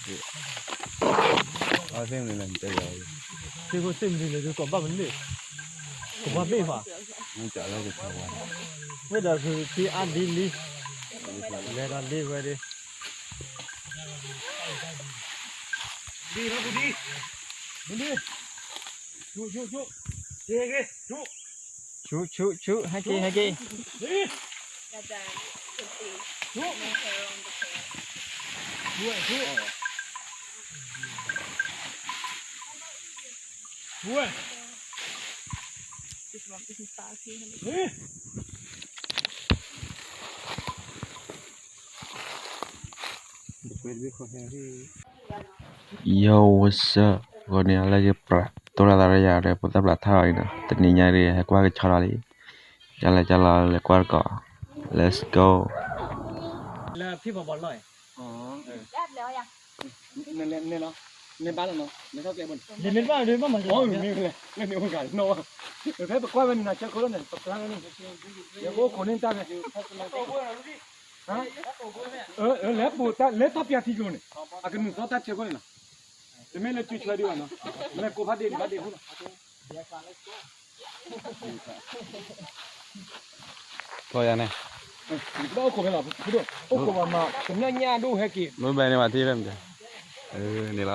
အသ့ၣ်မနုၤလဲၣ် တဲယၤ, သ့ၣ်ခိၣ်သ့ၣ်မနုၤလဲၣ် ကကိးဘၣ်မနုၤ, ကဘၣ်ဘ့ၣ်ဖး, မ့ၢ်ကလၢကဆါဝါ, ဝဲဒၣ်ကသံအါဒ်လံ, လဲၤဒီးဒ်ဝဲဒၣ်, ဒ်လီၤပူၤဒ်, မနုၤ, ဆူၣ်ဆူၣ်ဆူၣ်, ဆူၣ်ဆူၣ်ဆူၣ်, ဟဲက့ၤ ဟဲက့ၤ, ဆူၣ်, ဆူၣ်, ဆူၣ်, ဆူၣ်, ဆူၣ်, ဆူၣ်, ဆူၣ်. Yo, what's up? ဂီၤန့ၣ် အလၢကပြး တိၢ်လၢသးရယၤဒီး ဖိသၣ်ပျၢၤထါအီၤအံၤနီၤ, တနံၤညါဒ် ဟဲကွၢ်ကဆီဒီးလံ, ကလဲၤကလီၤ လဲၤကွၢ်တကီး, let's go. လၢဖံၣ်ပီၤဘီလီၢ်, န့ၣ်လီၤ, န့ၣ်ဘၣ်လီၤနီၤ, လဲၤထီၣ်ကျဲဘိန့ၣ်, န့ၣ်မ့ၢ်ဘၣ် န့ၣ်ဘၣ်မၤ, အိၣ်မ့ၢ်လၢ လၢန့ၣ်အိၣ်ဂၤနီၤ, ဖဲပကွၢ်ဝဲန့ၣ် နၤဆၢခိလီၤန့ၣ် ပကျါန့ၣ်, ယကအိၣ်ခိးန့ၢ်တၢ်ဖဲ, လဲၤပိာ်တၢ် လဲၤထီၣ်ပၠးထံကျိန့ၣ်, အကနုာ်သီတၢ်ဆၢခိန့ၣ်လီၤ, တမ့ၢ်လၢစုဆွဲဒံးဘၣ်နီၤ, လဲၤကိးဖးဒ့ၣ်ဘၣ်ဒ့ၣ်ဖိနီၤ. ကီယၤန့ၣ်, အိၣ်ခိးဖဲလီၤ, အိၣ်ခိးဘၣ်မး ကမျၢၢ်ညၣ်ဒိၣ်ဟဲက့ၤ, မ့ၢ်ဘၣ်န့ၣ်ဘၣ်ထံၣ်လၢမတၤ, န့ၣ်လီၤ,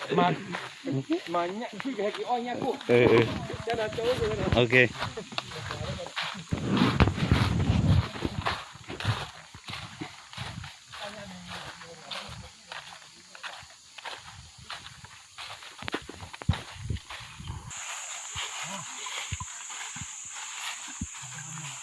မၤညၣ်ထွံၣ်ကဟဲက့ၤအီၣ်ညၣ်ကိၣ်, ကၢ်ဒီးကၠီအိၣ်ခိးဖဲလီၤ,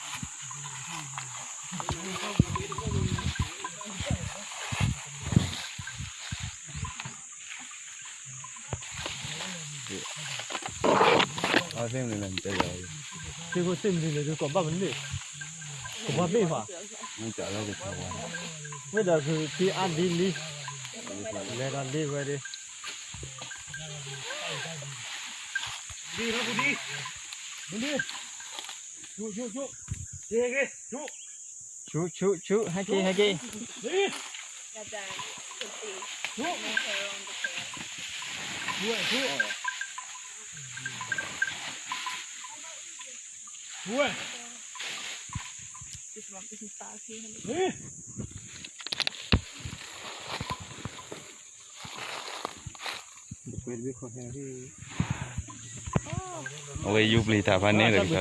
အသ့ၣ်မနုၤလဲၣ် တဲယၤ, သ့ၣ်ခိၣ်သ့ၣ်မနုၤလဲၣ် ကကိးဘၣ်မနုၤ, ကဘၣ်ဘ့ၣ်ဖး, မ့ၢ်ကလၢကဆါဝါ, ဝဲဒၣ်ကသံအါဒ်လံ, လဲၤဒီးဒ်ဝဲဒၣ်, ဒ်လီၤပူၤဒ်, မနုၤ, ဆူၣ်ဆူၣ်ဆူၣ်, ဆူၣ်ဆူၣ်ဆူၣ်, ဟဲက့ၤ ဟဲက့ၤ, ဆူၣ်, ဆူၣ်, ဆူၣ်, ဆူၣ်, ဆူၣ်, အဝဲယူပျံၤတၢ်ဖးန့ၣ်ဒီး န့ၣ် ဒီး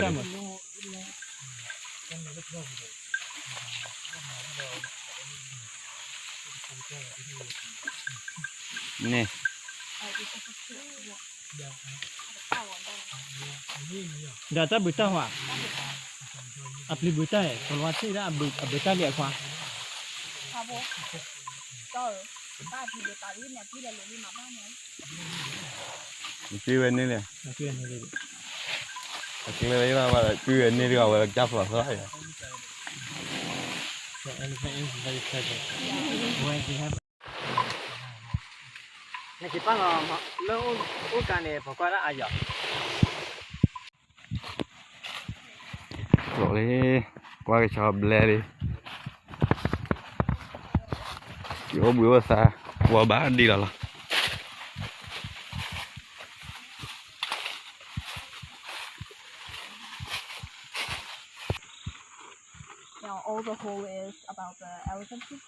တၢ်ဘုးတၢ်ဟွး, အပျံၤဘုးတၢ်, ကလီၤထံၣ်ဒၣ်အဘုးတၢ်လံအခွါ, နပျံၤဝဲန့ၣ်လဲၣ်, အကျဲလၢဘၣ်ပျံၤဝဲန့ၣ်တဂၤဝဲကၢ်ဖျိးသီ, နကပၢ်လီၤ, လၢအိၣ်ကါန့ၣ် ပကွၢ်ဒၣ်အါယီၤ, ကျိးလံ, ကွၢ်ကဆီဘျဲလံ, ကအိၣ်ဘှံးအိၣ်သါ, ဝီၤဘၣ်ဒံးလီၤလီၤ. Yeah, all the hole is about the elephant history.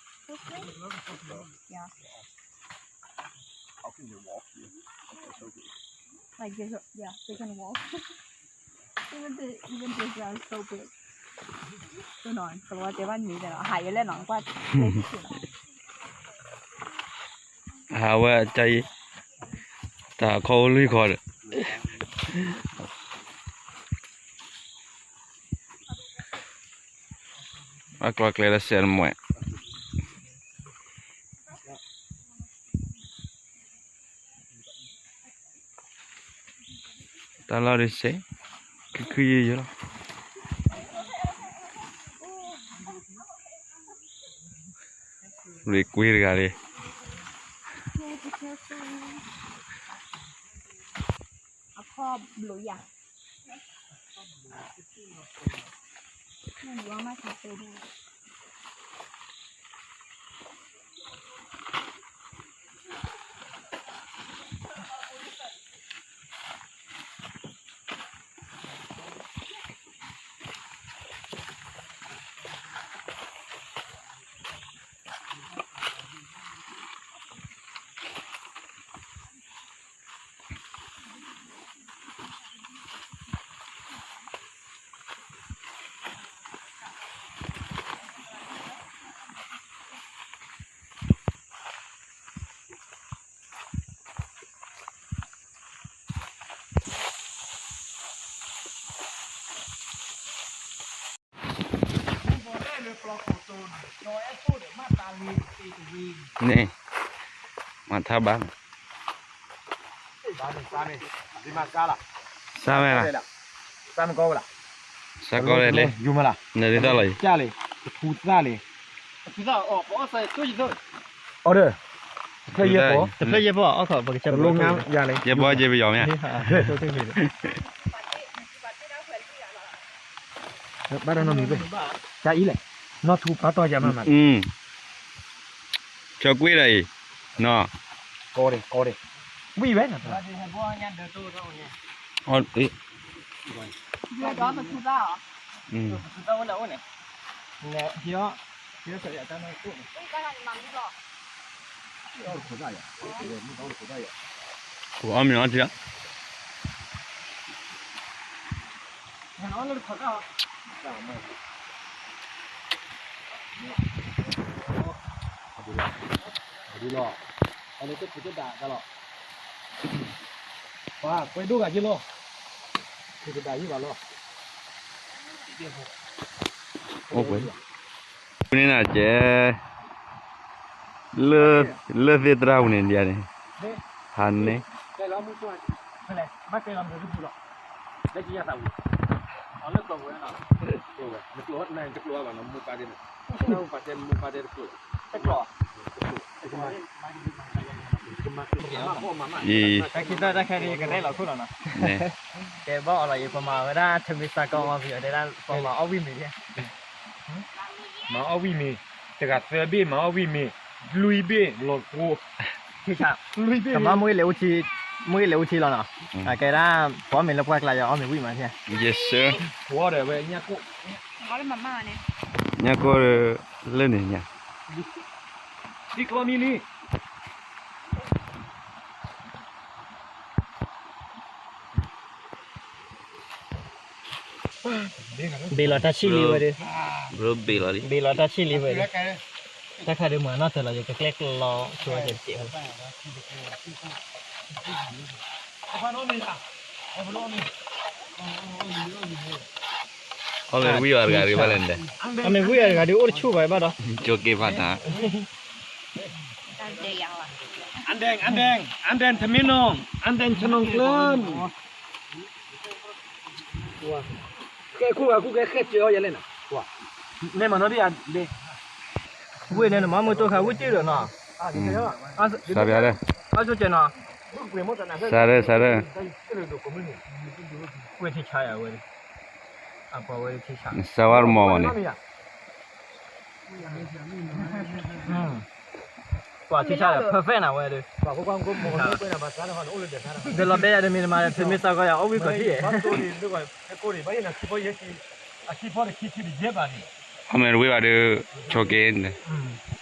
Yeah. How can they walk here? That's so good. Like, they, yeah, they can walk. Even the, even the ground is so big. ကလီတဲဘၣ်နံၤဒီး ဟးယလဲၣ်နီၤ ကွၢ် ဟးဝဲတၢ်အံၤ, တၢ်ခီအိၣ်လွံၢ်ခီဒီး အကျိၤကျဲလၢစဲးတမှဲး, တၢ်လီၢ်ဒ်စဲး, ခုခုယုယုလီၤ, ရ့ကွ့တဂၤလံ. အခီဘျိယၤ, နမ့ၢ်မၤခါတဲဒၣ် န့ၣ်, မၤထါဘၣ်, စၢ်ဝဲလၢ, စၢ်ကီလဲၣ်, နဒ်တၢ်လီၤ, ယဲပီယဲပီအီၣ်ခိးပကစၢ်, ဘၣ်တၢ်နီတမံၤဘၣ်, ကၢ်အံၤလဲၣ်, နီၢ်ထူဖးတီၢ်ယၤမးမး, ဖျီကွံာ်ဒီးအံၤ, နီၢ်, ကီဒံးကီဒံး, ဝံၣ်ဝဲ, အီၣ်, အီၣ်မ့ၤအီထံလီၤ. ဒ်လီၤ, အလၢတၢ်ဖုးတဒၣ်တၢ်လီၤ, ပှၤကွဲးဒိၣ်ဂၤက့ၤလီၤ, ဖုးတဒၣ်ဟံၣ်ဘၣ်လီၤ, အိၣ်ကွဲး, ဖုန့ၣ်နကဲ, လၢသ့ၣ်သရၣ်ပူၤန့ၣ်ဒ်န့ၣ်, ဟးန့ၣ်, အံၤ, တၢ်ခံသၢတၢ်ခဲဒ်ကရဲၣ်လီၤခိၣ်လီၤနီၤ, ကဲဘၣ်အီၤလီၤအံၤ ပမၤဝဲဒၣ် ထမ့ၢ်စးကီမီၤဖံးအီၤဒဲဒၣ် ပမၤအီၣ်ဝံၣ်မ့ၤ, မၤအီၣ်ဝံၣ်မ့ၤ, တဂၤသၢဘ့ၣ် မၤအီၣ်ဝံၣ်မ့ၤ, လွံၢ်ဘ့ၣ်လီၤကိ, လွံၢ်ဘ့ၣ်, ကမၤမ့ၢ်ဂ့ၤလဲၤ, မ့ၢ်ဂ့ၤလဲၤအူထံလီၤနီၤ, အကဲဒၣ်, ပအီၣ်မ့ၤလၢပှၢ်ကျါယၤ အီၣ်မ့ၤဝံၣ်မး, ဝဲ, ညၣ်ကိၢ်, လၢန့ၣ်ညါ, သံကျီမံလံ. ဘ့ၣ်လီၤတၢ်ဆံၣ်လံဝဲဒၣ်, ဘ့ၣ်လီၤတၢ်ဆံၣ်လံဝဲဒၣ်, တၢ်ခါဒုးမၤနီၢ်တၢၤလီၤ ယကကျဲကျီလီၤဆိဝဲကဲး, အီၣ်မ့ၤဝံၣ်အီၤတဂၤဒုးဘၣ်လဲၣ်, အီၣ်မ့ၤဝံၣ်အီၤတဂၤဒုးအိၣ်တဆူၣ်ဘၣ်ဘၣ်ဒီး, ကၠိက့ဘၣ်နၤ, အဒဲ, အဒဲ, အဒဲထမင်းနီၤ, အဒဲဆနွန်ကျၢၢ်, ကဲခူၣ်ဂၤခူၣ်ကဲဃဲၢ်စၢၤအီၤယဲလဲၣ်နၤ, မ့ၢ်မၤနီၢ်ဒံၣ်ဧါ, ဝ့ၢ်န့ၣ်နမၤမုၢ်တိၢ်ခါဝ့ၢ်တ့ၢ်ဒီးနီၤ, စးဒဲ, အဆိကဲနီၤ, စးဒဲ, စးဒဲ, ဝ့ၢ်ထံဆါယၤဝဲ, အပှၤဝဲထံဆါ, နစးဝါတမီၤမီၤန့ၣ် ပှၤထံဆါဒီး perfect နၤဝဲဒၣ်, ဒ်လီၤဘဲယၤတမံၤတမံၤ ဖုမ့ၢ်စးကီယၤ အီၣ်ဝံၣ်ကီးထံၣ်, အမ့ၢ်တဝံၣ်ဘၣ်ဒီး ဆိးက့န့ၣ်, က့ၤ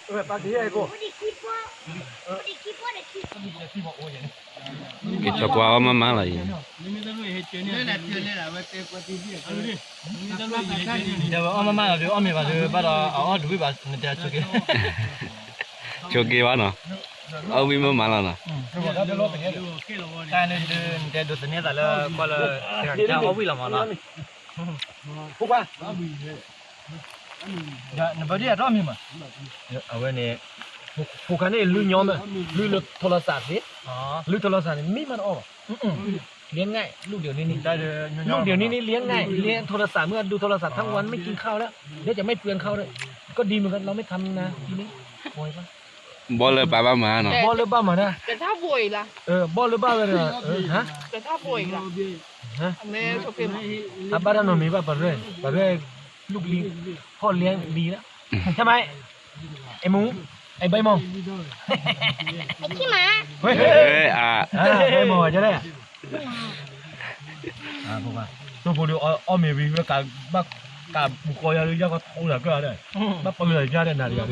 ဆီကွၢ်အီၣ်မးမးလီၤအံၤ, တဲဝဲအီၣ်မးမးလီၤဒီး အီၣ်မ့ၤဘၣ်ဒီး ဘၣ်ဒီးအအီၣ်တဝံၣ်ဘၣ် နတဲဆိးက့, ဆိးက့ဘၣ်နီၤ, အီၣ်ဝံၣ်မးမးလီၤနီၤ, တၢ်န့ၣ်ဒုး နတဲဒိးသန့ၤသးလၢကွၢ်လၢ တဂၤအီၣ်ဝံၣ်လီၤမးနီၤ, နဘၣ်ဒ်အတၢ်အီၣ်မ့ၤမး, အဝဲန့ၣ် ဖိခါန့ၣ် လုၢ်ညီမး, လုၢ်လၢထိလီၤစးသ့, လုၢ်ထိလီၤစးန့ၣ် မ့ၢ်မးတအီၣ်ဘၣ်, เลี้ยงง่าย ลูกเดี๋ยวนี้นี่ ลูกเดี๋ยวนี้นี่เลี้ยงง่าย เลี้ยงโทรศัพท์ เมื่อดูโทรศัพท์ทั้งวันไม่กินข้าวแล้ว เดี๋ยวจะไม่เปลืองข้าวด้วย ก็ดีเหมือนกัน เราไม่ทำนาทีนี้ ဘီလၢပၢ်ဘၣ်မၤနီၤ, ဘီလၢဘၣ်မၤနီၤ, ဘီလၢဘၣ်ဝဲ, ဟါ, အဘၣ်တၢ်နီတမံၤဘၣ် ပှၤရဲ, ပှၤရဲ ลูกลิง พ่อเลี้ยงดีแล้ว ใช่ไหม ไอ้หมู ไอ้ใบมอง ไอ้ขี้หมา เฮ้ย ไอ้หมอจะได้ တိၢ်ဖိဒီး အီၣ်မ့ၤဝံၤ ဝဲကး ဘၣ်ကးပူၤဃီယၤဒီး ယကထိလၢကၢဒီး ဘၣ်ပၢလၢယၤဒီးနၤဒီး ဟါ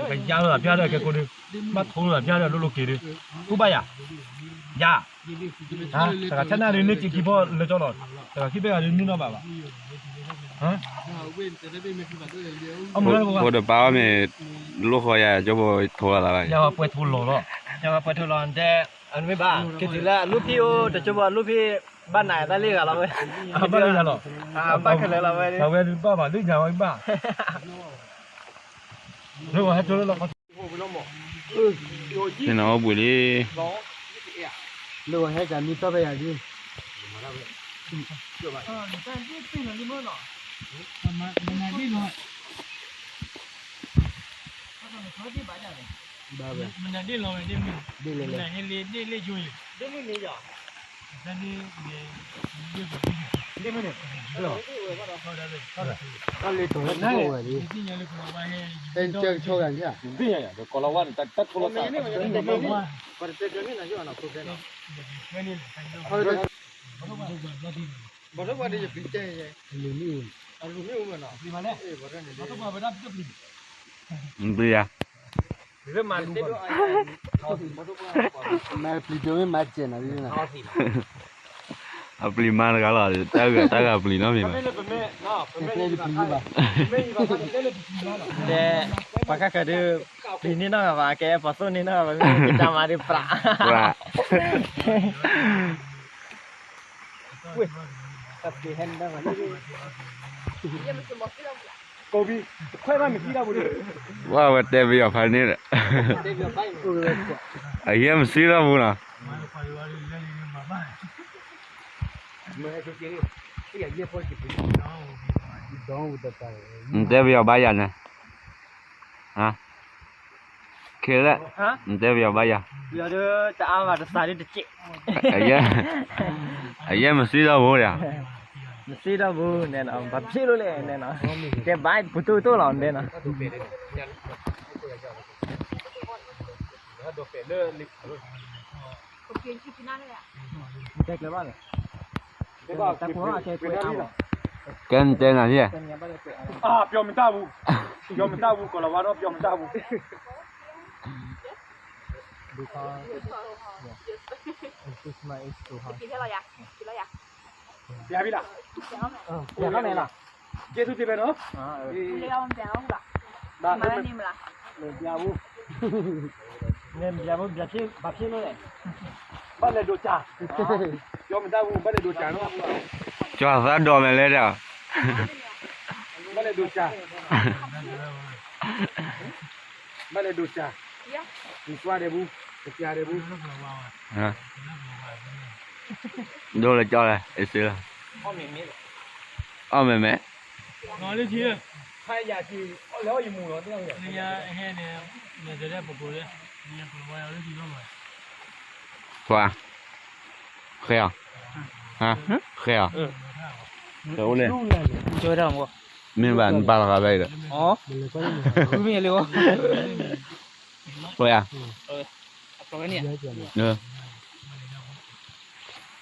ကယါလီၤပျါဒီး ကဲကိးဒီး ဘၣ်ထိလီၤပျါဒီး လိၤလိၤက့ၤဒီး ကူၣ်ဘၣ်ယၤ ယၤ တဂၤဆၢနၣ်ဒီး န့ၢ်က့ၤခံဘီလၢကၠီလီၤ တဂၤခံဘဲဂၤဒီး န့ၢ်နီၢ်ဘၣ်ဘၣ် ဖိဒီးပၢ်အီၣ်မ့ၤ လိၣ်ဃီယၤ ကၠိဖိထိလီၤသးဘၣ် ယၤပှဲၤထိလီၤလီၤ ယၤပှဲၤထိလီၤတဲ အမ့ၢ်ဘၣ် က့ၤတုၤလၢအလူၢ်ဖံးအိၣ် တကၠိဖိအလူၢ်ဖံး ဘၣ်နၤတၢ်လံၣ်ဂၤလီၤဝဲ, ဘၣ်လံၣ်ဂၤလီၤ, ဘၣ်ခဲလၢာ်လီၤဝဲ, အဝဲဘၣ်မၤလံၣ်ဂၤဝဲဘၣ်, လၢဝဲဟဲကၠိလၢလီၤခီ, န့ၣ်အိၣ်ဘှံးလံ, လၢဝဲဟဲကၠီမံတီၢ်ဖဲယၤဒ် မၤပျံၤတမ့ၢ်မၤစဲးနၤ, အပျံၤမၤတဂၤလီၤ, တၢ်ဂၤတၢ်ဂၤပျံၤနီတမံၤဘၣ်, တဲ, ပှၤခါခဲဒုး, ပျံၤန့ၢ်နီတဂၤဘၣ်, ကဲ ပှၤသိၣ်န့ၢ်နီတဂၤဘၣ်, မ့ၢ်ကတၢ်မၤဒုးပြး, ပြး ဝဲတဲပယီၤဖးန့ၣ်ဒီး, အယဲၢ်မစံထီၣ်ပူၤနီၤ, နတဲပယီၤဘါယၤန့ၣ်, ခဲလၢာ်, နတဲပယီၤဘါယၤ, တအါဘၣ်တစးဒ်တစဲး, အယဲၢ်မစံထီၣ်ပူၤဒီး, မစံထီၣ်ပူၤန့ၣ်နီၤ, ဘၣ်ဖျ့လိာ်လဲၣ်န့ၣ်နီၤ, ကဲဘၣ်ပူၤတိၢ်တိၢ်လီၤန့ၣ်နီၤ, တဲကျဲဘၣ်လဲၣ်, တၢ်ပူၤဟီၣ်အကဲကွဲးအါမး, ကဲနတဲနၤလံ, ပျီမတၢ်ပူၤ, ပျီမတၢ်ပူၤ ကီၤလၤဝါဒီးပျီမတၢ်ပူၤ, ဒုခီ, ပျီဘၣ်လီၤ, က့ၤသူတ့ၢ်ဖဲနီၤ, ဘၣ်, ဘၣ်လဲၤဒိးစၢ်, ဘၣ်လဲၤဒိးစၢ်နီၤ, ကၠီသးဒိးမဲာ်လဲၣ်ဒီး, ဘၣ်လဲၤဒိးစၢ်, ဘၣ်လဲၤဒိးစၢ်, နကွၢ်ဒဲးပူၤ, နကွၢ်ဒဲးပူၤ, ဒိၣ်လၢကၠီလဲၣ်, အ့ၣ်စ့လီၤ, အီၣ်မဲာ်မဲာ်, ပှၤ, ဃဲအီၤ, ဃဲအီၤ, အိၣ်လဲၣ်, မ့ၢ်ဘၣ်နပာ်လီၤဂာ်ဘၣ်အံၤဒီး, ဃဲအီၤ,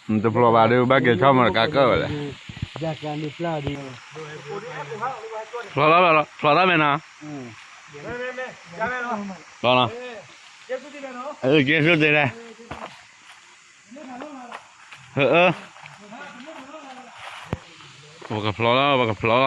နတဖျိးဘၣ်ဒီး ဘၣ်က့ၤဆီၣ်မၤတကးကၢၢ်ဝဲလဲၣ်, ဖျိးလီၤ, ဖျိးတၢ်မဲာ်နီၤ, ဖျိးနီၤ, က့ၤဆူတ့ၢ်လဲၣ်, ပကဖျိးလီၤ, ပကဖျိးလီၤ.